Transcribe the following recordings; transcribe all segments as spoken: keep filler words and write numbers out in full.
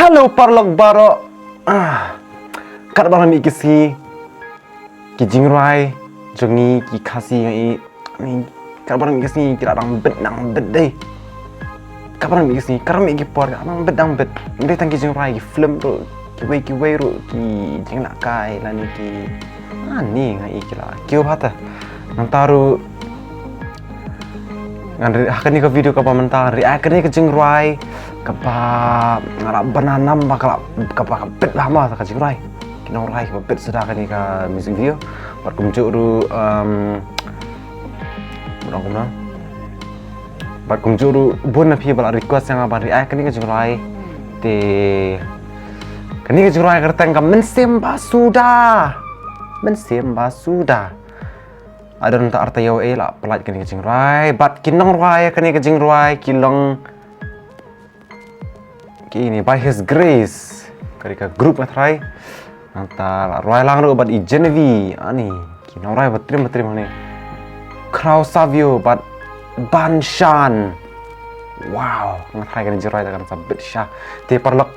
Hello paralok baroh. Ah, katba la mih ki sngi, ki jingrwai jong ngi ki Khasi ngi, ngi, katba la mih ki sngi ki la dang bit dang bit dei. Katba la mih ki sngi, katba la mih ki por ki la dang bit dang bit. Ym dei tang ki jingrwai, ki film ruh, kiwei kiwei ruh ki jinglehkai lane ki, ani nga i ki la kiew bha te. Nangta ruh ngan ri ha kane ka video kaba mynta, ri ai kane ka jingrwai kaba nga la ban hanam ba ka la, kaba ka bit bha ma ka jingrwai. Ki nongrwai kiba bit suda kane ka music video. Bad kumjuh ruh, um, ba dang kumno. Bad kumjuh ruh bun na phi ba la request ïa nga ban ri ai kane ka jingrwai. Te kane ka jingrwai ka kyrteng ka Mynsiem Basuda. Mynsiem Basuda. Hadien nangta arta ïoh ei la pyllait kane ka jingrwai. Bad ki nongrwai kane ka jingrwai ki long kine, By His Grace. Ka dei ka group nga tharai. Nangta la rwai lang ruh bad i Genevieve, ani, ki nongrwai ba trim ba trim hangne. Kraw Savio bad Ban Shan. Wow, nga tharai kane ka jingrwai te kan sa bit shisha. Te paralok,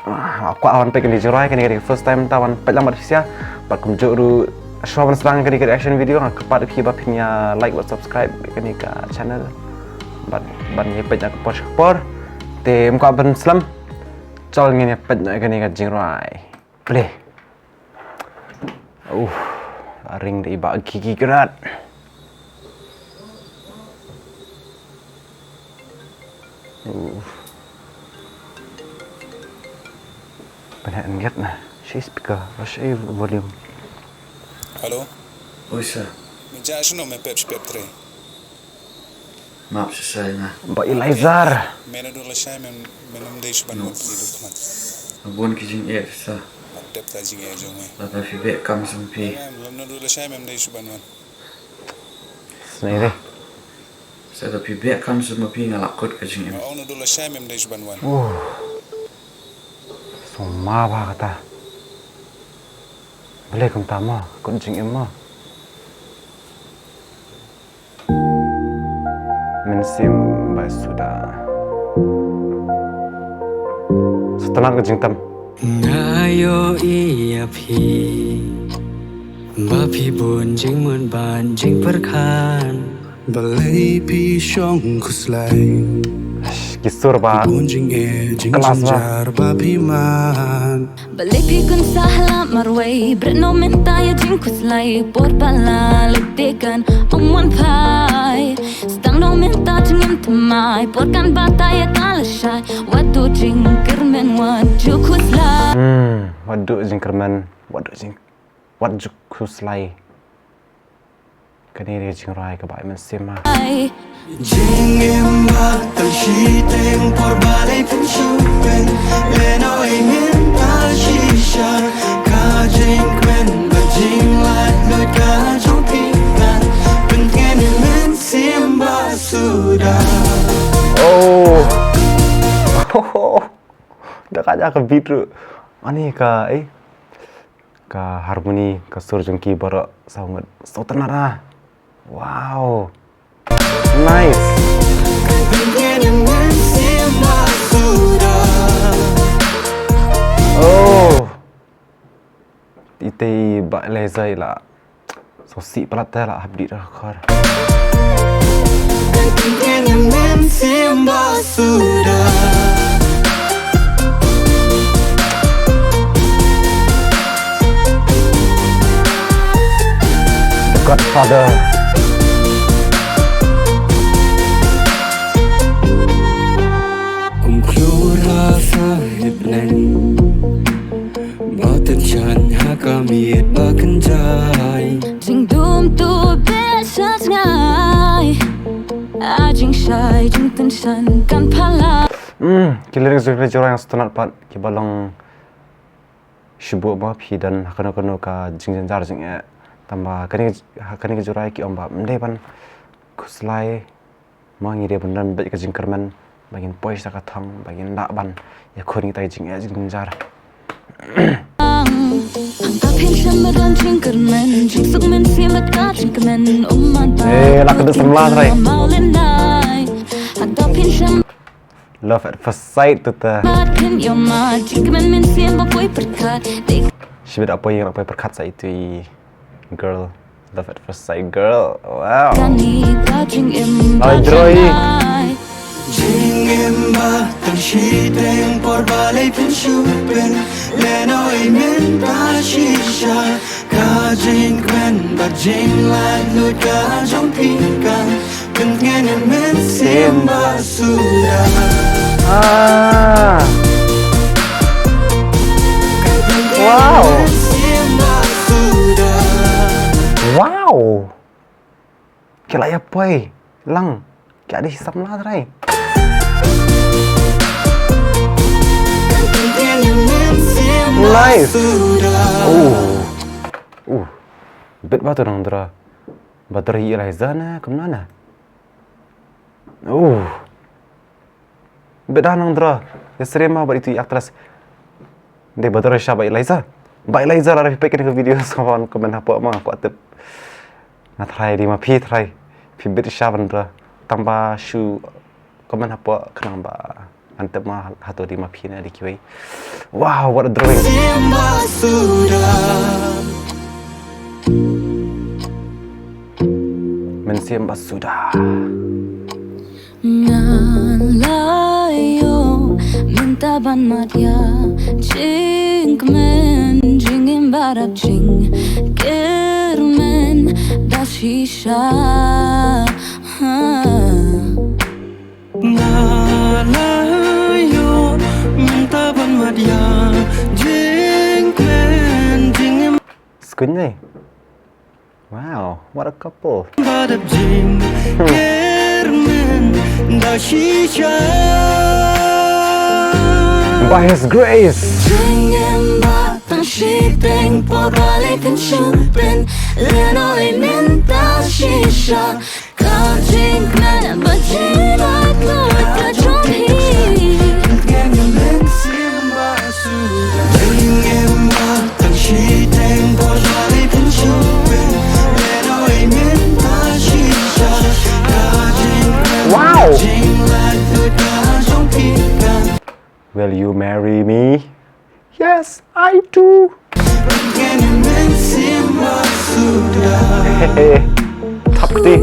ah, kwah wan peit kane ka jingrwai, kane ka dei ka first time te wan peit lang bad phi sha. Bad kumjuh ruh shuwa ban sdang kane ka reaction video, nga kyrpad ïa phi ba phin ïa like bad subscribe kane ka channel. Bad ban ïa peit na ka por sha ka por. Te ym kwah ban slem. Chal ngin ïa peit na kane ka jingrwai. Play. Uh, la ring da i Bah Gigi Grad. Uh. Pynheh ngiat na. Shi speaker, rush ei volume. Hello. Oi sir. Me jah shano, me pep shi pep trei. Map shisha ïa nga. Bah Elizar. Me naduh lashai mem, mem dei shuh ban wan pynïaid ïa u khmat. Bun ki jingeh shisha. Mat dep ka jingeh jong me. Lada phi beh kam sum phi. Mem, lem naduh lashai mem dei shuh ban wan. Snei dei. Sa da phi beh kam sum phi nga la kut ka jingim. Ong naduh lashai mem dei shuh ban wan. Uh. Sngewma bha kata. Balei kumta mo, kut jingim mo. Mynsiem Basuda. Sngewtynnat ka jingtem. Nga ïohi ïa phi ba phi bun jingmut bad jingpyrkhat. Balei phi shong khuslai? Ki sur ba bun jingeh, jingeh, klas ba, jingjynjar ba phi mad. Balei phi kynsa ha lad marwei, bret noh mynta ïa jingkhuslai. Por ba la leit te kan ym wan phai. Sdang noh mynta jingim thymmai, por kan batai ïa ka lashai. Wat duh jingkyrmen, wat ju khuslai. Hmm, wat duh jingkyrmen, wat duh jing, wat ju khuslai. Kane dei ka jingrwai kaba ai mynsiem ma. Jingim ba tang shiteng por balei phin shu pyn lehnoh ïa mynta shisha. Ka jingkmen bad jinglaitluid ka jong phi kan pyntngen ïa Mynsiem Basuda. Oh. Da ka ja ka beat ruh. Ani ka, eh. Ka harmony, ka sur jong ki baroh saw ngut. Sngewtynnat ah. Wow. Nice. Oh. Ite i Bah Elizar la. Sngewsih palat te la hap dih da ka khor. The Godfather. Kum klur ha sahit neng. Ba tynshang ha ka miet ba kynjai. Jingdum tu beh sha jngai. A jingshai jingtynshang kan phala. Hmm, ki lyrics jong ka jingrwai nga sngewtynnat pat, kiba long shibun ba phi don ha kano kano ka jingjynjar jingeh. Tangba kane, ha kane ka jingrwai ki ong ba ym dei ban khuslai. Ma ngi dei ban don beit ka jingkyrmen ba ngin poi sha ka thong ba ngin lah ban ïakhun kita ki jingeh jingjynjar. Hangta phin shem ba don jingkyrmen, jingsuk mynsiem bad ka jingkmen, um man ta. Eh, la ka dei samla trai. Hangta phin shem. Love at first sight tu te. Shibit apa yang apa perkat sa itu i girl. Love at first sight girl. Wow. Ai droi. Jingim ba tang shiteng por ba lei pynshupin. Leno i mynta shisha. Ka jingkmen ba jinglait lut ka jong phi kan. Pynken mynsiem ba suda. Ah. Wow. Wow. Ki la ïa poi lang. Ki la dei samla trai. Nice. Oh. Oh. Bit ba tu nang dra. Ba dra i Eliza na kumna na. Oh. Bit da nang dra. Ïa syriem ma bad itu i actress. Dei ba dra sha ba Eliza. Ba Eliza lada phi peit kane ka video sa wan comment hapoh ma kwah tip. Nga trai dei ma phi trai. Phi bit sha ban dra. Tang ba shu comment hapoh khnang ba ngan tip ma hato dei ma phi ne dei kiwei. Wow, what a drawing. Mynsiem ba suda. Nga la ïoh mynta ban mad ïa jingkmen, jingim ba dap jingkyrmen da shisha. Nga la ïoh mynta ban mad ïa jingkmen, jingim. Skuñ ne. Wow, what a couple. Ba dap jingkyrmen da shisha. By His grace. Jingim ba tang shiteng por ba lei pynshupin. Leno i mynta shisha. Ka jingkmen ba jinglait lut ka jong phi. Wow. Will you marry me? Yes, I do. Hey, top ti.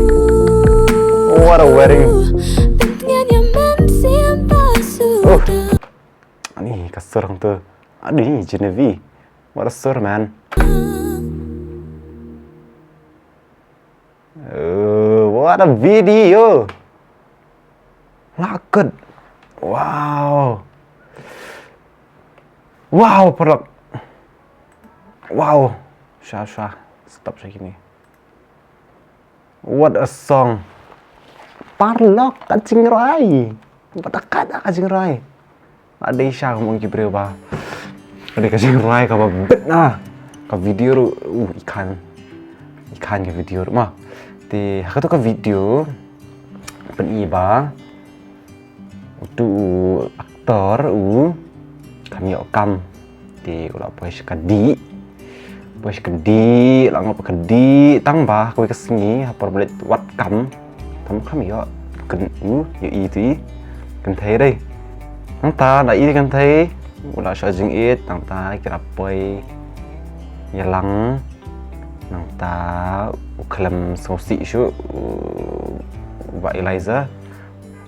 What a wedding. Oh. Ani ka sur hangtu. Adi Genevieve. What a sur, man. Oh, what a video. Lakut. Wow. Wow, paralok. Wow. Sha, sha. Stop sha kini. What a song. Paralok ka jingrwai. Ba da ka da ka jingrwai. Ade sha ka mong ki briew ba. Ade ka jingrwai kaba bit na. Ka video ruh, uh, i khan. I khan ka video ruh ma. Te ha kato ka video. Pyni ba. Utu u actor u kam ïoh kam. Te u la poi sha ka dih. Poi sha ka dih, la ngop ka dih, tang ba kawei ka sngi, ha por ba leit wad kam. Tang ba kam ïoh, kyn u, ïoh i tu i kynthei dei. Nangta da i kynthei, u la shah jingit, nangta ki la poi ïalang, nangta u khlem sngewsih shuh, u, u Bah Eliza.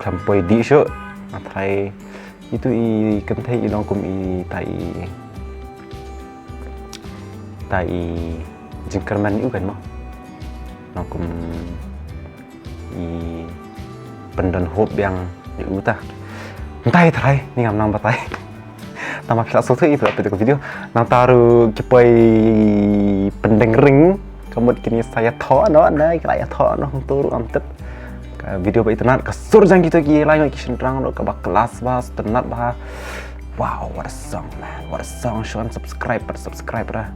Khlem poi dih shuh, nga tharai itu i kynthei i long kum i ta i, ta i jingkyrmen ïa u kan mo. Long kum i pyndon hope biang ïa u ta. Ntai tharai, ni ngam nang batai. Tang ba phi la sngewthuh ïa phi la peit ka video. Nangta ruh ki poi pyndeng ring. Ka mut kine sa ïathoh noh, na ki la ïathoh noh hangto ruh ngam tip. Ka video ba itynnad, ka sur jong kito ki lai ngut ki shynrang ruh kaba class bha, itynnad bha. Wow, what a song, man. What a song. Shu subscribe, pat subscribe ra.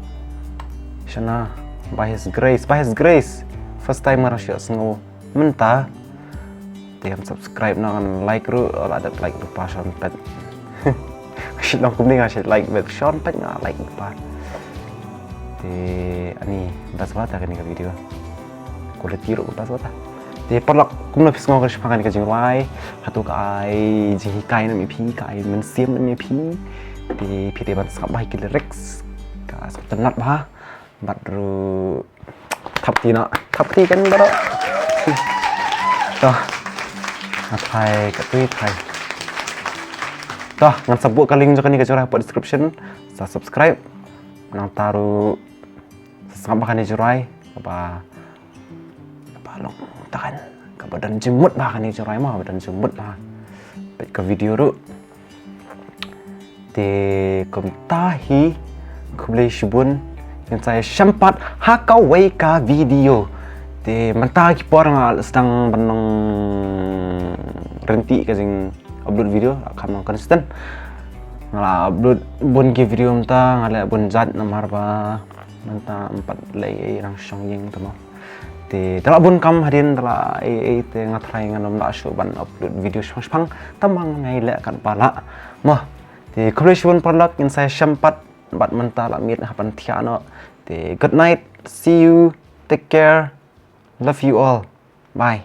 Shana, By His Grace, By His Grace. First time nga shu sngew mynta. Te ngan subscribe noh, ngan like ruh, la dep like lypa shon pet. Nga shu long kumne nga shu like beit shon pet, nga like lypa. Te ani best bha ta kane ka video. Quality ruh best bha ta. Te paralok, kumno phi sngew ka shaphang kane ka jingrwai? Hato ka ai jinghikai ne em ïa phi, ka ai mynsiem ne em ïa phi? Te phi dei ban sngap bha ïa ki lyrics, ka sngewtynnat bha. Bad ruh thap kti noh, thap kti kan baroh. To. Nga try katto katne. To, ngan sa buh ka link jong kane ka jingrwai hapoh description. Sa subscribe. Nangta ruh sa sngap bha kane ka jingrwai, kaba, kaba long takan, kaba don jingmut bha kane ka jingrwai mo, kaba don jingmut bha. Peit ka video ruh. Te kumta hi, khublei shibun, ngin sa ïashem pat ha kawei ka video. Te mynta ki por nga la sdang ban long ryntih ka jing upload video, la kham long consistent. Nga la upload bun ki video mynta, nga la bun jait namar ba mynta em pat leh ei ei, dang shong ïing te mo. Te da la bun kam hadien, da la ei ei, te nga tharai ngan ym lah shuh ban upload video shaphang shaphang, tang ba ngan ïai leh katba lah mo. Te khublei shibun paralok, ngin sa ïashem pat, bad mynta la miet, hap ban thiah noh. Te good night, see you, take care, love you all, bye.